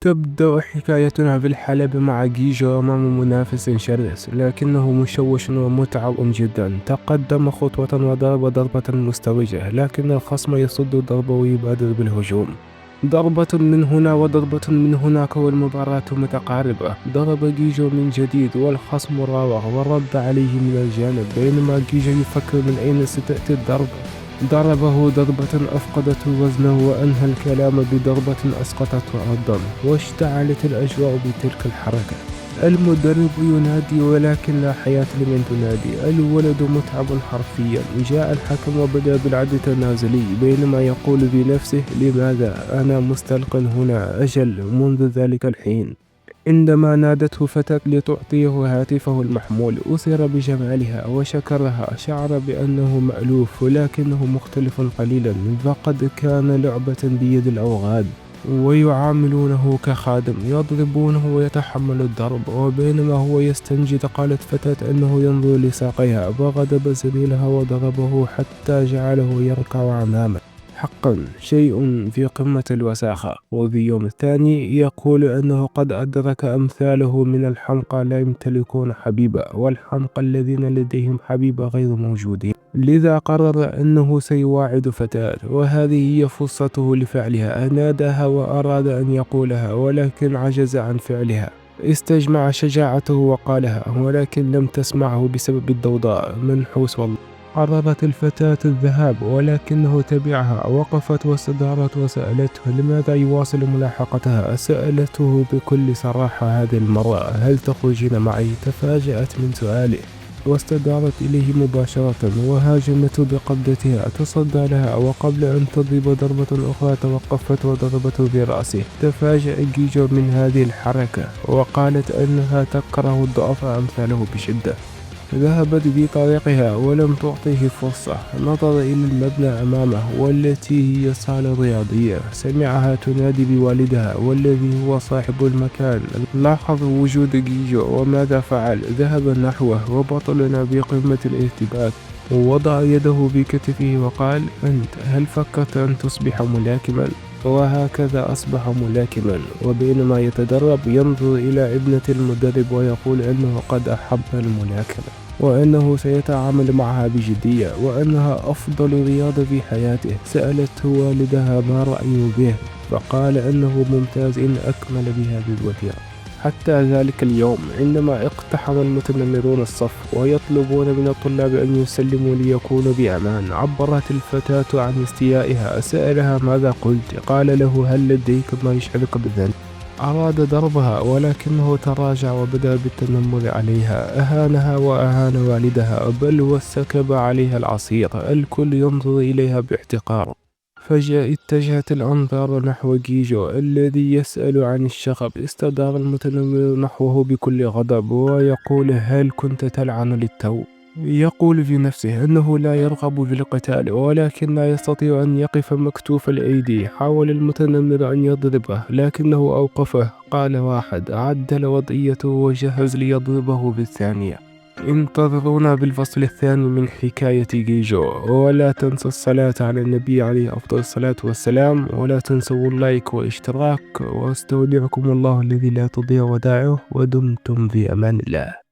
تبدأ حكايتنا بالحلب مع جيجو أمام منافس شرس لكنه مشوش ومتعب جدا. تقدم خطوة وضرب ضربة مستوجة لكن الخصم يصد ضربة ويبادر بالهجوم. ضربة من هنا وضربة من هناك والمباراة متقاربة. ضرب جيجو من جديد والخصم راوغ ورد عليه من الجانب بينما جيجو يفكر من أين ستأتي الضربة. ضربه ضربة أفقدت وزنه وأنهى الكلام بضربة أسقطته أيضا واشتعلت الأجواء بتلك الحركة. المدرب ينادي ولكن لا حياة لمن تنادي. الولد متعب حرفيا. جاء الحكم وبدأ بالعد التنازلي بينما يقول بنفسه لماذا أنا مستلق هنا أجل منذ ذلك الحين. عندما نادته فتاة لتعطيه هاتفه المحمول أثر بجمالها وشكرها. شعر بأنه مألوف ولكنه مختلف قليلا فقد كان لعبة بيد الأوغاد ويعاملونه كخادم يضربونه ويتحمل الضرب. وبينما هو يستنجد قالت فتاة أنه ينظر لساقيها فغضب زميلها وضربه حتى جعله يركع أمامه. حقا شيء في قمة الوساخة. وفي يوم الثاني يقول أنه قد أدرك أمثاله من الحمقى لا يمتلكون حبيبة والحمقى الذين لديهم حبيبة غير موجودين. لذا قرر أنه سيواعد فتاة وهذه هي فرصته لفعلها. ناداها وأراد أن يقولها ولكن عجز عن فعلها. استجمع شجاعته وقالها ولكن لم تسمعه بسبب الضوضاء منحوس والله. قررت الفتاة الذهاب ولكنه تبعها. وقفت واستدارت وسألته لماذا يواصل ملاحقتها. سألته بكل صراحة هذه المرة هل تخرجين معي. تفاجأت من سؤاله واستدارت إليه مباشرة وهاجمته بقبضتها. تصدى لها وقبل أن تضرب ضربة أخرى توقفت وضربته برأسه. تفاجأ جيجو من هذه الحركة وقالت أنها تكره الضعفاء أمثاله بشدة. ذهبت بطريقها ولم تعطيه فرصة. نظر إلى المبنى أمامه والتي هي صالة رياضية. سمعها تنادي بوالدها والذي هو صاحب المكان. لاحظ وجود جيجو وماذا فعل. ذهب نحوه وبطلنا بقمة الارتباك ووضع يده بكتفه وقال أنت هل فكرت أن تصبح ملاكما. وهكذا أصبح ملاكما. وبينما يتدرب ينظر إلى ابنة المدرب ويقول أنه قد أحب الملاكمة وأنه سيتعامل معها بجدية وأنها أفضل رياضة في حياته. سألته والدها ما رأيه به فقال أنه ممتاز إن أكمل بهذه الوتيرة. حتى ذلك اليوم عندما اقتحم المتنمرون الصف ويطلبون من الطلاب أن يسلموا ليكونوا بأمان عبرت الفتاة عن استيائها. سألها ماذا قلت. قال له هل لديك ما يشعرك بالذنب. أراد ضربها ولكنه تراجع وبدأ بالتنمر عليها. أهانها وأهان والدها بل وسكب عليها العصير. الكل ينظر إليها باحتقار. فجأة اتجهت الأنظار نحو جيجو الذي يسأل عن الشغب. استدار المتنمر نحوه بكل غضب ويقول هل كنت تلعن للتو. يقول في نفسه أنه لا يرغب بالقتال ولكن لا يستطيع أن يقف مكتوف الأيدي. حاول المتنمر أن يضربه لكنه أوقفه. قال واحد عدل وضعيته وجهز ليضربه بالثانية. انتظرونا بالفصل الثاني من حكاية جيجو ولا تنسوا الصلاة على النبي عليه أفضل الصلاة والسلام ولا تنسوا اللايك والاشتراك واستودعكم الله الذي لا تضيع ودائعه ودمتم في أمان الله.